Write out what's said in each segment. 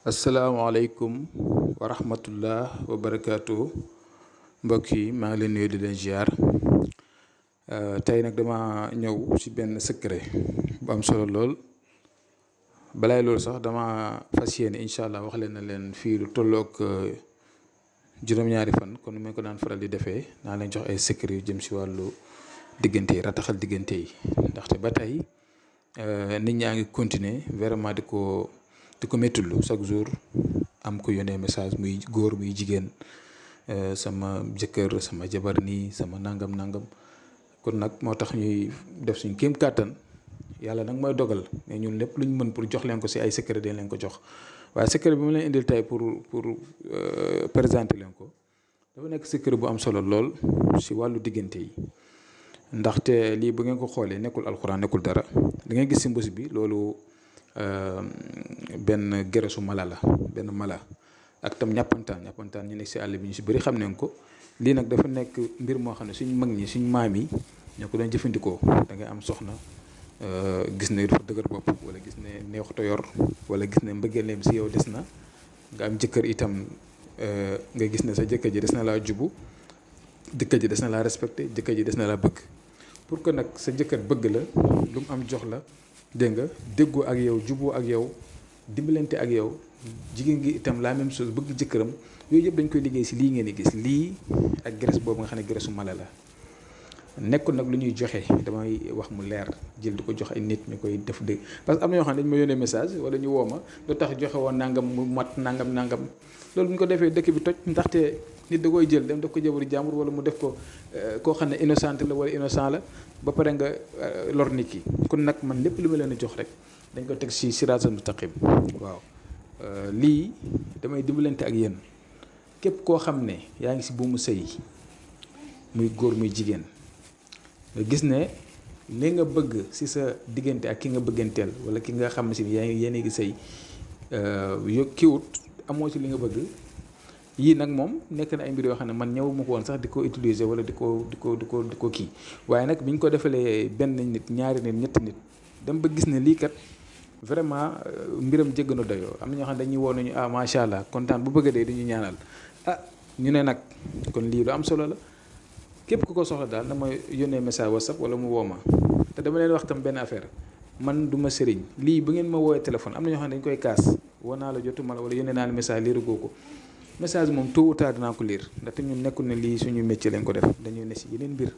asalaamaaleykum wa rahmatullah wa barakaatu mbokk yi maa ngi leen nuyu di leen ziar tey nag dama ñëw ci benn secret bu am solo lool balaay loolu sax dama fas yéene incha allah wax leen na leen fii lu tolloog juróom-ñaari fan kon nu ma ko daan faral di defee naa leen jox ay secret yu jëm ci wàllu diggante yi rataxal diggante yi ndaxte ba tey nit ñaa ngi continuer vraiment di ko méttulu chaque jour am ko yónnee message muy góor muy jigéen sama jëkkër sama jabar nii sama nangam kon nag moo tax ñuy def suñ kéem kàttan yàlla nag mooy dogal mais ñun lépp luñ mën pour jox leen ko ci ay secret dañ leen ko jox waaye secret bi ma leen indil tey pour présenter leen ko dafa nekk secret bu am solo lool ci wàllu diggante yi ndaxte lii bu ngeen ko xoolee nekkul alxuraan nekkul dara da ngay gis ci mbos bi loolu benn geresu mala la benn mala ak tam ñàppantaan ñu nekk ci àll bi ñu ci bëri xam nañ ko lii nag dafa nekk mbir moo xam ne suñ mag ñi suñ maam yi ñoo ko doon jëfandikoo da ngay am soxna gis ne dafa dëgër bopp wala gis ne neexut a yor wala gis ne mbëggeeleem ci yow des na nga am jëkkër itam nga gis ne sa jëkkër ji des na laa jubu jëkkër ji des na laa respecté jëkkër ji des na laa bëgg pour que nag sa jëkkër bëgg la lu mu am jox la dégg nga déggoo ak yow juboo ak yow dimbalante ak yow jigéen gi itam la même chose bëgg jëkkëram yooyu yëpp dañ koy liggéey ci lii ngeen di gis lii ak graisse boobu nga xam ne graisse su mala la nekkul nag lu ñuy joxe damay wax mu leer jël di ko jox ay nit ñu koy def dëgg parce que am na ñoo xam ne dañ ma yónnee message wala ñu woo ma lu tax joxe woon nangam mu mat nangam loolu bu ñu ko defee dëkk bi toj ndaxte nit da koy jël dem def ko jabaru jàmbur wala mu def ko koo xam ne innocent la wala innocent la ba pare nga lor nit ki kon nag man lépp lu ma leen a jox rek dañ ko teg ci siraatal mustaqim waaw lii damay dimbalante ak yéen képp koo xam ne yaa ngi ci buumu sëy muy góor muy jigéen nga gis ne li nga bëgg ci sa diggante ak ki nga bëgganteel wala ki nga xam ne ci yéen a ngi sëy kiiwut amoo ci li nga bëgg yii nag moom nekk na ay mbir yoo xam ne man ñëwuma ko woon sax di ko utiliser wala di ko kii waaye nag bi ñu ko defalee benn nit ñaari nit ñetti nit dem ba gis ne lii kat vraiment mbiram jégg na doyoo am na ñoo xam ne dañuy woo nañu macha allah kontaan bu bëgg dee dañuy ñaanal ñu ne nag kon lii lu am solo la képp ku ko soxla daal na ma yónnee message whatsapp wala mu woo ma te dama leen wax tam benn affaire man du ma sëriñ lii bu ngeen ma woowee téléphone am na ñoo xam ne dañu koy kaas woo naa la jotuma la wala yónnee naa la message liiru ko message moom tôt ou tard dinaa ko lire ndaxte ñun nekkul ne lii suñu métier lañ ko def dañuy ne ci yeneen mbir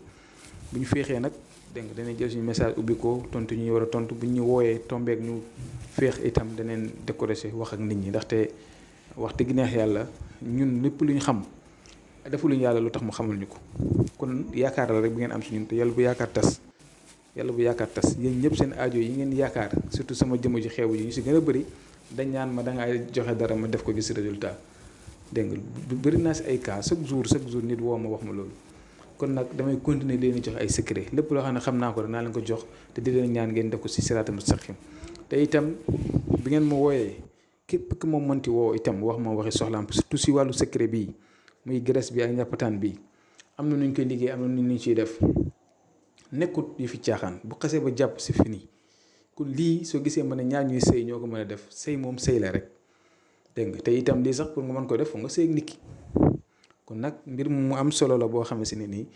bu ñu féexee nag dégg nga danañ jël suñu message ubbi ko tontu ñuy war a tontu bu ñu wooyee tombeek ñu féex itam daneen décoré wax ak nit ñi ndaxte wax dëgg neex yàlla ñun lépp lu ñu xam defuluñu yàlla lu tax mu xamal ñu ko kon yaakaar la rek bu ngeen am ci ñun te yàlla bu yaakaar tas yéen ñëpp seen aajo yi ngeen yaakaar surtout sama jëmm ji xeebu ji ñu ci gën a bëri dañ ñaan ma da nga joxe dara ma def ko gis résultat dégg nga bëri naa ci ay cas chaque jour nit woo ma wax ma loolu kon nag damay continuer leen di jox ay secret lépp loo xam ne xam naa ko rek naa leen ko jox te di leen ñaan ngeen def ko ci siraatal mustaqim te itam bi ngeen ma wooyee képp ki moom mënti woo itam wax ma waxi soxlaam surtout ci wàllu secret bii muy graisse bi ak ñàppataan bi am na nu ñu koy liggéey am na nu ñu ciy def nekkut yu fi caaxaan bu xasee ba jàpp ci fini kon lii soo gisee mën a ñaar ñuy sëy ñoo ko mën a def sëy moom sëy la rek dégg nga te itam lii sax pour nga mën ko def foog nga sëy ak nit ki kon nag mbir mu am solo la boo xamante ne nii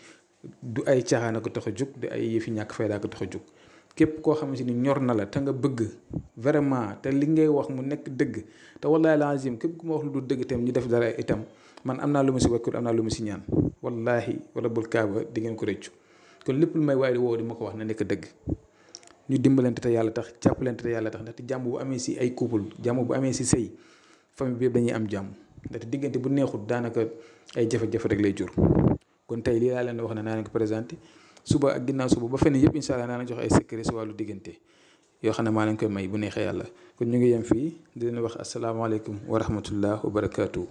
du ay caaxaan a ko tax a jóg du ay yëfi ñàkk fayda ko tax a jóg képp koo xamante ni ñor na la te nga bëgg vraiment te li ngay wax mu nekk dëgg te wallaahi lazim képp ku ma wax lu du dëgg itam ñu def dara itam man am naa lu ma ci wakkur am naa lu ma ci ñaan wallaahi wala bul kaaba di ngeen ko rëccu kon lépp lu may waaye di woo di ma ko wax na nekk dëgg ñu dimbalante te yàlla tax jàppalante te yàlla tax ndaxte jàmm bu amee ci ay couple jàmm bu amee ci sëy famille bi yëpp dañuy am jàmm ndaxte diggante bu neexul daanaka ay jafe-jafe rek lay jur kon tey lii laa leen wax ne naa leen ko présenté suba ak ginnaaw suba ba fenn yëpp incha allah naa leen jox ay secret ci wàllu diggante yoo xam ne maa leen koy may bu neexee yàlla kon ñu ngi yem fii di leen wax asalaamaaleykum wa rahmatullah wa barakaatu.